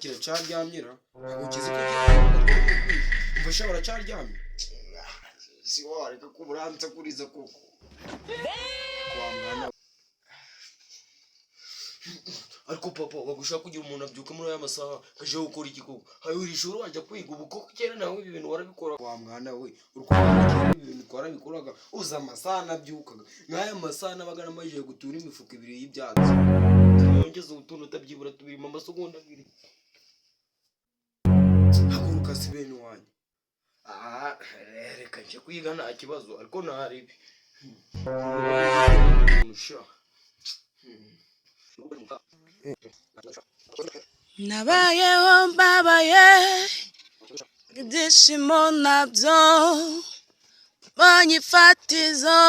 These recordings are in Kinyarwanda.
Kiracaryamye ra? Ntabwo kizi ko kigiye kwiga. Umva sha, baracaryamye. Si wareka ko uransakuriza koko wa mwana we. Ariko papa, wagushaka kugira umuntu abyuka muri aya masaha aje gukora iki koko? Hayo iri shuri wajya kwiga ubu koko? Kera nawe ibi bintu warabikora wa mwana we. Uri kubona, kera ibi bintu twarabikoraga. Uza amasaha nabyukaga, nk'aya masaha nabaga namajije gutura imifuka ibiri y'ibyatsi. Yongeze utuntu utabyibura tubiri mu amasegonda 2. Haguruka si bene wanjye. Aha reka nje kwiga, nta kibazo, ariko ntaribi sha. Nabayeho mbabaye, ibyishimo nabyo mbonye ifatizo,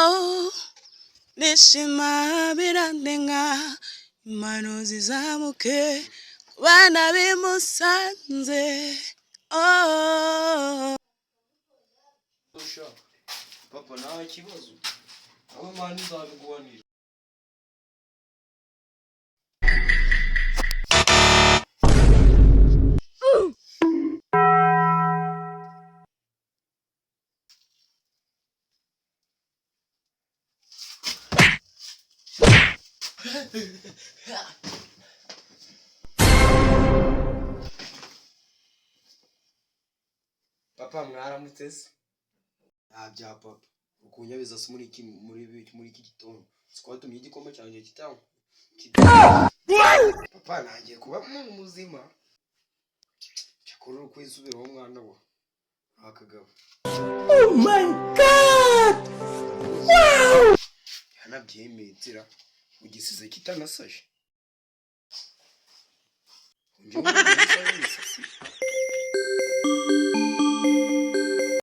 nishima birandenga. Impano zizamuke ku bana b'i Musanze, oh. Sha papa, nta kibazo, aho Imana izabiguhanira. Papa, mwaramutse se? Nta bya papa, ukunyabiza se muri iki gitondo? Sikwatumye igikoma cyanjye kitanywa. Papa, ntangiye kuba umuntu muzima. Cyakora uri kwisubiraho mwana we akagabo. Oh my God! Wow! Yanabyemeye inzira ugisize kitanasaje. Njyewe ngo imisasi.